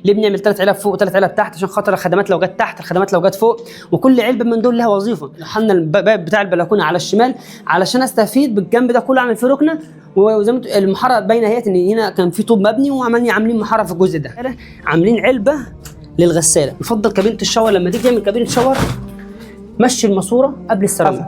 ليه بنعمل 3 علب فوق وثلاث علب تحت؟ عشان خاطر الخدمات لو جت تحت، الخدمات لو جت فوق، وكل علبة من دول لها وظيفة. حنا الباب بتاع البلكونه على الشمال علشان استفيد بالجنب ده كله، اعمل فيه ركنه. وزي ما المحاره باينة اهيت ان هنا كان في طوب مبني وعمالين عاملين محاره في الجزء ده. عاملين علبة للغساله. يفضل كابينه ال shower لما تيجي تعمل كابينه shower مشي الماسورة قبل السيراميك.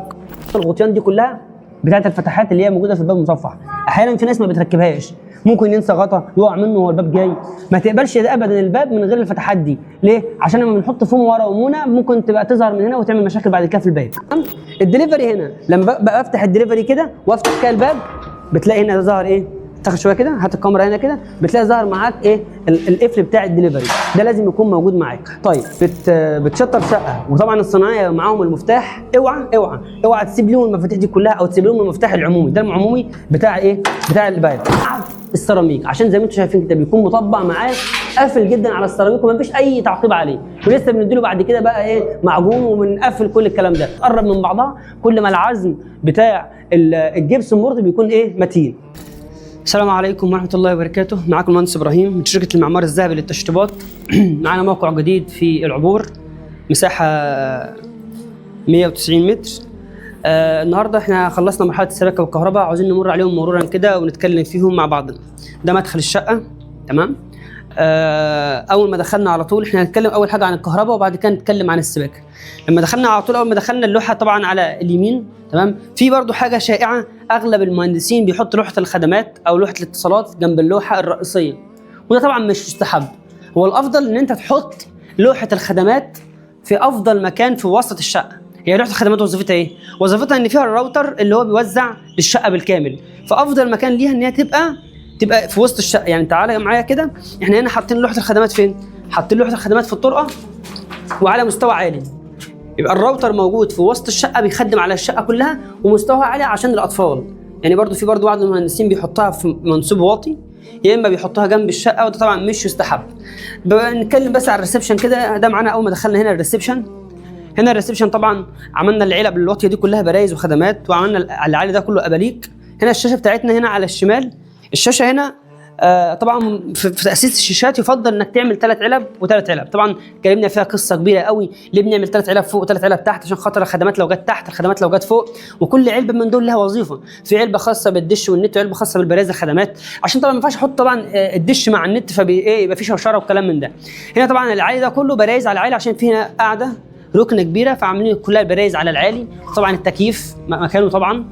الغطيان دي كلها بتاعت الفتحات اللي هي موجودة في الباب المصفح. احيانا في ناس ما بتركبهاش، ممكن ينسى غطا يقع منه وهو الباب جاي. ما تقبلش ابدا الباب من غير الفتحات دي. ليه؟ عشان لما بنحط فوم ورا ومونه ممكن تبقى تظهر من هنا وتعمل مشاكل بعد كده في الباب. الدليفري هنا لما بفتح الدليفري كده وافتح كده الباب بتلاقي هنا ظهر ايه؟ تاخد شوية كده، هات الكاميرا هنا كده، بتلاقي ظهر معاك ايه؟ القفل بتاع الدليفري ده لازم يكون موجود معاك. طيب بتشطب شقه وطبعا الصناعية معاهم المفتاح، اوعى اوعى اوعى تسيب لهم المفاتيح دي كلها او تسيب لهم المفتاح العمومي ده. العمومي بتاع ايه؟ بتاع الباب السيراميك، عشان زي ما انتم شايفين كده بيكون مطبع معاه قافل جدا على السيراميك وما فيش اي تعقيب عليه. ولسه بنديله بعد كده بقى ايه؟ معجون وبنقفل كل الكلام ده. قرب من بعضها كل ما العزم بتاع ال gypsum board بيكون ايه؟ متين. السلام عليكم ورحمة الله وبركاته. معاكم المهندس إبراهيم من شركة المعمار الذهبي للتشطيبات. معانا موقع جديد في العبور، مساحة 190 متر. النهاردة احنا خلصنا مرحلة السباكة والكهرباء، عاوزين نمر عليهم مرورا كده ونتكلم فيهم مع بعضنا. ده مدخل الشقة، تمام. اول ما دخلنا على طول احنا هنتكلم اول حاجة عن الكهرباء وبعد كده نتكلم عن السباكه. لما دخلنا على طول، اول ما دخلنا اللوحة طبعا على اليمين، تمام. في برضو حاجة شائعة، اغلب المهندسين بيحط لوحة الخدمات او لوحة الاتصالات جنب اللوحة الرئيسية، وده طبعا مش مستحب. هو الافضل ان انت تحط لوحة الخدمات في افضل مكان في وسط الشقة. هي لوحة الخدمات وظيفتها ايه؟ وظيفتها ان فيها الراوتر اللي هو بيوزع للشقه بالكامل، فافضل مكان ليها ان هي تبقى في وسط الشقة. يعني تعالى معايا كده، احنا هنا حاطين لوحة الخدمات فين؟ حاطين لوحة الخدمات في الطرقه وعلى مستوى عالي. يبقى الراوتر موجود في وسط الشقة بيخدم على الشقة كلها ومستوى عالي عشان الاطفال. يعني برضو في برضو بعض المهندسين بيحطها في منسوب واطي، يا اما بيحطها جنب الشقة، وده طبعا مش يستحب. نتكلم بس على ال reception كده. ده معانا اول ما دخلنا هنا ال reception. هنا ال reception طبعا عملنا العلب الواطيه دي كلها برايز وخدمات، وعملنا العالي ده كله اباليك. هنا الشاشة بتاعتنا هنا على الشمال، الشاشة هنا طبعا في تاسيس الشاشات يفضل انك تعمل 3 علب وثلاث علب. طبعا اتكلمنا فيها قصة كبيرة قوي، ليه بنعمل 3 علب فوق وثلاث علب تحت؟ عشان خاطر الخدمات لو جت تحت، الخدمات لو جت فوق، وكل علبة من دول لها وظيفة. في علبة خاصة بالدش والنت، وعلبة خاصة بالبراز الخدمات، عشان طبعا ما ينفعش احط طبعا الدش مع النت فبي ايه يبقى في شوشرة وكلام من ده. هنا طبعا العالي ده كله برايز على العالي عشان في هنا قاعدة ركنه كبيرة، فعاملين كلها البرايز على العالي. طبعا التكييف مكانه طبعا.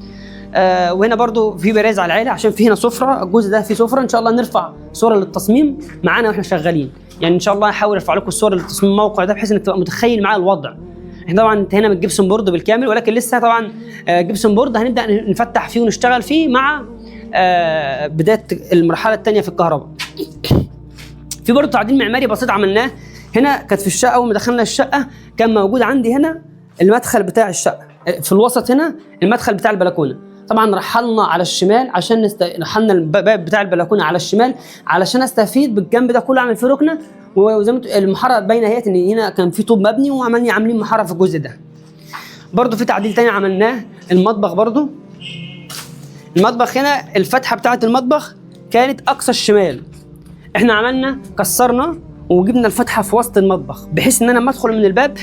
وهنا برضو في برايز على العالي عشان في هنا سفره، الجزء ده فيه سفره. ان شاء الله نرفع صوره للتصميم معانا واحنا شغالين، يعني ان شاء الله هحاول ارفع لكم الصور للتصميم الموقع ده بحيث انك تبقى متخيل معايا الوضع. احنا طبعا انتهينا من ال gypsum board بالكامل، ولكن لسه طبعا gypsum board هنبدا نفتح فيه ونشتغل فيه مع بداية المرحلة الثانية في الكهرباء. في برضه تعديل معماري بسيط عملناه هنا. كانت في الشقة اول ما دخلنا الشقة كان موجود عندي هنا المدخل بتاع الشقة في الوسط، هنا المدخل بتاع البلكونه. طبعا رحلنا على الشمال عشان رحلنا الباب بتاع البلكونه على الشمال علشان استفيد بالجنب ده كله، اعمل فيه ركنه. وزي ما المحاره باينة اهيت ان هنا كان في طوب مبني وعمالين عاملين محاره في الجزء ده. برضو في تعديل تاني عملناه، المطبخ. برضو المطبخ هنا الفتحة بتاعه المطبخ كانت اقصى الشمال، احنا عملنا كسرنا وجبنا الفتحة في وسط المطبخ، بحيث ان انا لما ادخل من الباب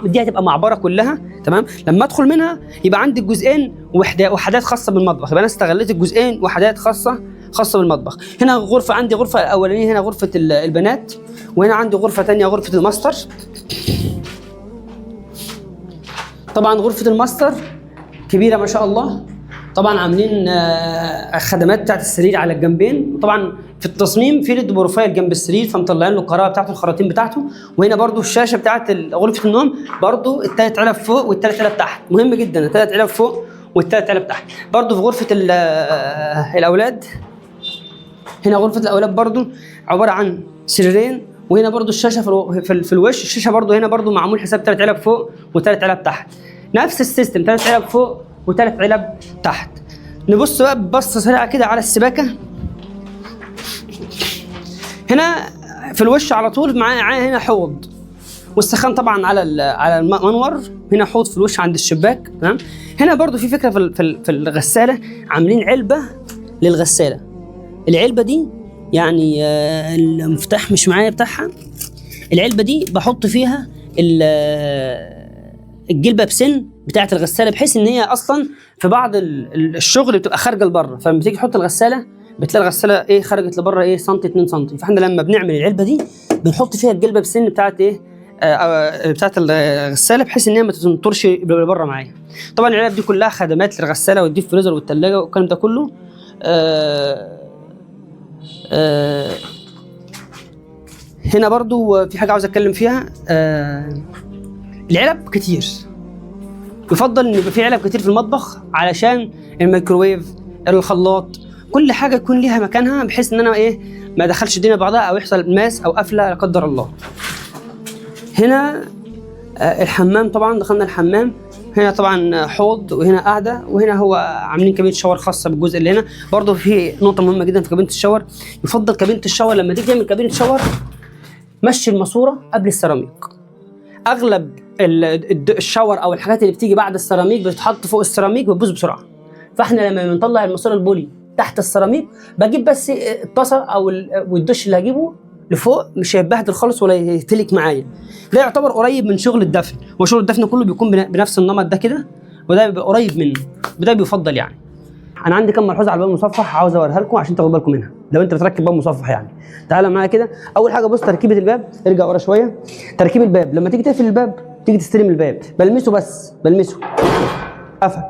دي هتبقى معبرة كلها، تمام. لما ادخل منها يبقى عندي الجزئين وحدات خاصة بالمطبخ، يبقى انا استغليت الجزئين وحدات خاصة بالمطبخ. هنا غرفة، عندي غرفة الاولانية هنا غرفة البنات، وهنا عندي غرفة ثانية غرفة الماستر. طبعا غرفة الماستر كبيرة ما شاء الله. طبعا عاملين خدمات بتاعت السرير على الجنبين، وطبعا في التصميم في LED profile جنب السرير فمطلعين له القراءة بتاعته الخراطيم بتاعته. وهنا برضو الشاشة بتاعت غرفة النوم، برضو الثلاث علب فوق والثلاث علب تحت، مهم جدا الثلاث علب فوق والثلاث علب تحت. برضو في غرفة الاولاد، هنا غرفة الاولاد برضو عبارة عن سريرين، وهنا برضو الشاشة في الوش. الشاشة برضو هنا برضو معمول حساب 3 علب فوق وثلاث علب تحت، نفس ال system 3 علب فوق وثلاث علب تحت. نبص بقى ببصه سريعة كده على السباكه. هنا في الوش على طول معايا هنا حوض، والسخان طبعا على المنور. هنا حوض في الوش عند الشباك، تمام. هنا برضو في فكرة في الغسالة، عاملين علبة للغساله. العلبة دي يعني المفتاح مش معايا بتاعها. العلبة دي بحط فيها الجلبه بسن بتاعه الغسالة، بحيث ان هي اصلا في بعض الشغل بتبقى خارجه لبره، فلما تيجي تحط الغسالة بتلاقي الغسالة ايه خرجت لبره ايه سنتي 2 سنتي. فاحنا لما بنعمل العلبة دي بنحط فيها الجلبه بسن بتاعه ايه بتاعه الغسالة، بحيث ان هي ما تنطرش لبره معايا. طبعا العلب دي كلها خدمات للغساله وال deep freezer والثلاجه والكلام ده كله. هنا برضو في حاجة عاوز اتكلم فيها. العلب كتير، يفضل ان يبقى في علب كتير في المطبخ علشان الميكروويف، الخلاط، كل حاجة يكون ليها مكانها، بحيث ان انا ايه ما ادخلش الدنيا بعضها او يحصل ماس او قفله لا قدر الله. هنا الحمام، طبعا دخلنا الحمام. هنا طبعا حوض، وهنا قاعدة، وهنا هو عاملين كابينه shower خاصة بالجزء اللي هنا. برضو في نقطة مهمة جدا في كابينه ال shower، يفضل كابينه ال shower لما تيجي تعمل كابينه shower مشي الماسورة قبل السيراميك. اغلب ال shower او الحاجات اللي بتيجي بعد السيراميك بتتحط فوق السيراميك بتبوظ بسرعة. فاحنا لما بنطلع الماسورة البولي تحت السيراميك بجيب بس الطاسه او والدش اللي هجيبه لفوق، مش هيتبهدل خالص ولا يتلك معايا. ده يعتبر قريب من شغل الدفن، وشغل الدفن كله بيكون بنفس النمط ده كده، وده بيبقى قريب منه، وده بيفضل يعني. انا عندي كم ملحوظة على الباب المصفح عاوز اوريها لكم عشان تاخدوا بالكم منها لو انت بتركب باب مصفح يعني. تعالى معايا كده. اول حاجة بص تركيبه الباب، ارجع ورا شوية. تركيب الباب لما تيجي تقفل الباب، تيجي تستلم الباب، بلمسه بس، بلمسه قفل،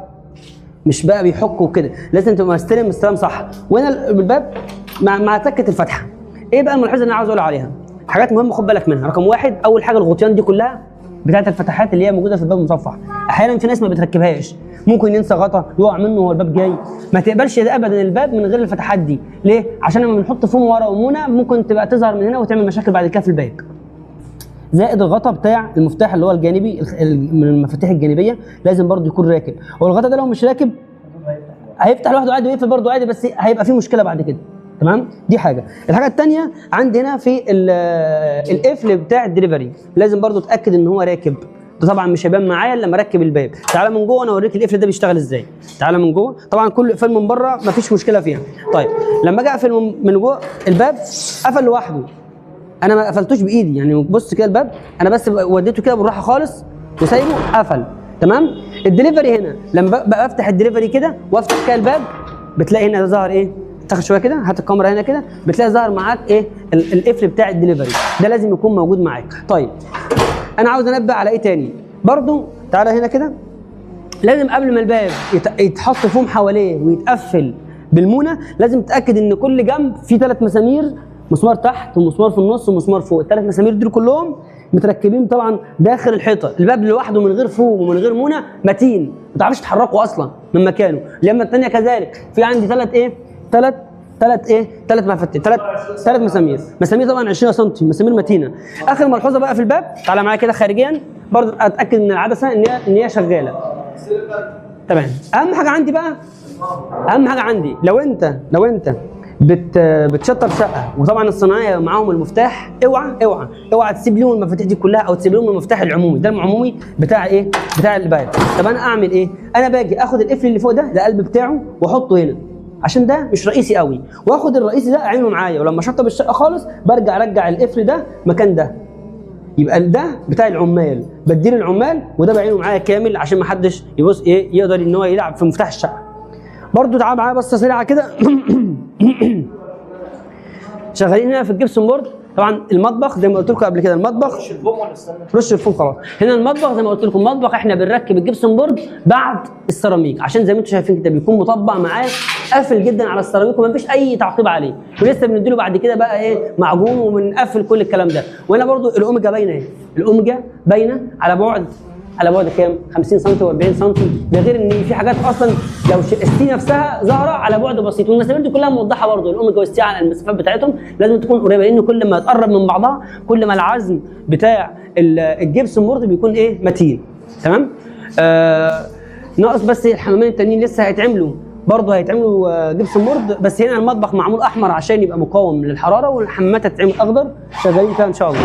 مش بقى بيحك وكده، لازم تبقى مستلم استلام صح. وهنا الباب مع تكه الفتحة. ايه بقى الملحوظة اللي انا عاوز اقول عليها؟ حاجات مهمة خد بالك منها. رقم واحد، اول حاجة الغطيان دي كلها بتاعه الفتحات اللي هي موجودة في الباب المصفح، احيانا في ناس ما بتركبهاش، ممكن ينسى غطا يقع منه وهو الباب جاي. ما تقبلش ابدا الباب من غير الفتحات دي. ليه؟ عشان لما بنحط فوم ورا ومونه ممكن تبقى تظهر من هنا وتعمل مشاكل بعد كده في الباب. زائد الغطا بتاع المفتاح اللي هو الجانبي من المفاتيح الجانبية لازم برضو يكون راكب. والغطا ده لو مش راكب هيفتح لوحده عادي ويقفل برضو عادي، بس هيبقى فيه مشكلة بعد كده. تمام، دي حاجة. الحاجة الثانية عندي هنا في القفل بتاع الدليفري لازم برضو اتاكد ان هو راكب. ده طبعا مش هيبان معايا الا لما اركب الباب. تعالى من جوه انا اوريك القفل ده بيشتغل ازاي. تعالى من جوه، طبعا كل قفل من بره مفيش مشكلة فيها. طيب لما اجي اقفل من جوه الباب قفل لوحده، انا ما قفلتوش بايدي يعني. بص كده الباب انا بس وديته كده بالراحة خالص وسايبه قفل. تمام. الدليفري هنا لما بفتح الدليفري كده وافتح كده الباب بتلاقي هنا ظهر ايه، تاخد شوية كده، هات الكاميرا هنا كده، بتلاقي ظهر معاك ايه القفل بتاع الدليفري ده لازم يكون موجود معاك. طيب انا عاوز انبه على ايه تاني برضو. تعالى هنا كده، لازم قبل ما الباب يتحط فوم حواليه ويتقفل بالمونه لازم تتاكد ان كل جنب فيه 3 مسامير، مسمار تحت ومسمار في النص ومسمار فوق. الثلاث مسامير دول كلهم متركبين طبعا داخل الحيطة. الباب لوحده من غير فوم ومن غير مونه متين، ما تعرفش تحركه اصلا من مكانه. لما الثانية كذلك في عندي ثلاث ايه، ثلاث ثلاث ايه، ثلاث مفاتيح، ثلاث مسامير، مسامير طبعا 20 سم، مسامير متينة. اخر ملحوظة بقى في الباب، تعالى معايا كده خارجيا برضه اتاكد من العدسة ان هي شغالة. تمام. اهم حاجة عندي بقى، اهم حاجة عندي لو انت بتشطب شقه وطبعا الصناعية معاهم المفتاح، اوعى اوعى اوعى تسيب لهم المفاتيح دي كلها او تسيب لهم المفتاح العمومي ده، العمومي بتاع ايه، بتاع الباب. طب انا اعمل ايه؟ انا باجي اخد القفل اللي فوق ده، ده القلب بتاعه، واحطه هنا عشان ده مش رئيسي قوي، واخد الرئيسي ده اعينه معايا، ولما اشطب الشقة خالص برجع ارجع القفل ده مكان ده، يبقى ده بتاع العمال، بديله العمال وده بعينه معايا كامل عشان ما حدش يبص ايه يقدر ان هو يلعب في مفتاح الشقة. برضو تعال معايا بصة سريعة كده. شغالين هنا في ال gypsum board. طبعا المطبخ زي ما قلت لكم قبل كده، المطبخ رش الفوم ولا استنى؟ رش الفوم خلاص. هنا المطبخ زي ما قلت لكم، المطبخ احنا بنركب ال gypsum board بعد السيراميك، عشان زي ما انتم شايفين كده بيكون مطبق معاه قافل جدا على السيراميك ومفيش اي تعقيب عليه، ولسه بنديله بعد كده بقى ايه معجون وبنقفل كل الكلام ده. وهنا برضو الاوميجا باينة اهي، الاوميجا باينة على بعد، على بعد كام؟ 50 سم و40 سم، ده غير ان في حاجات اصلا لو ال C نفسها ظاهره على بعد بسيط، والمسامير دي كلها موضحة برضو الاوميجا وال C على المسافات بتاعتهم لازم تكون قريبه، لان كل ما تقرب من بعضها كل ما العزم بتاع ال gypsum board بيكون ايه؟ متين. تمام؟ ناقص بس الحمامين التانيين لسه هيتعملوا برضه، هيتعملوا gypsum board، بس هنا المطبخ معمول احمر عشان يبقى مقاوم للحرارة، والحمامات هتتعمل اخضر، شغالين فيها ان شاء الله.